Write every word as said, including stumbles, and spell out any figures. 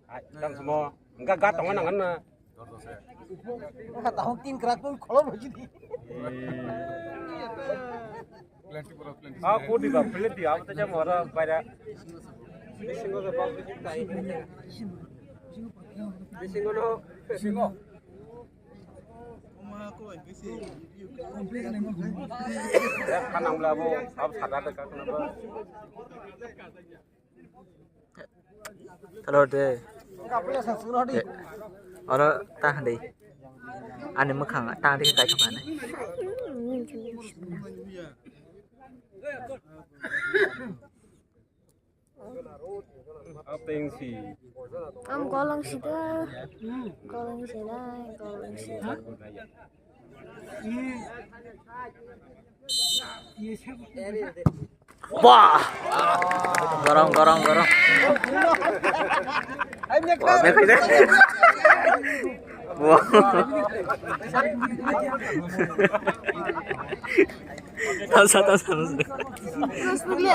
Ai, tang semua. Enggak, enggak, tong nang na. Enggak tahu tin kerak pun kolom lagi ni. Ah, kodi ba, plenty, apa tu jam orang pada. Bisingo ke bang bisin tai. Bisingo no. Bisingo. Ya, kanang bela bo, apa sadar dekat kenapa? Hello de. Oro ta hande. Ani mwkhang ta hande kai thok ani. Apeng si. Am golong sida. Golong sida, golong sida. Wah. Gorong, gorong, gorong. Wah, mekai de. Wah. Tasa, tasa, tasa. Terus beli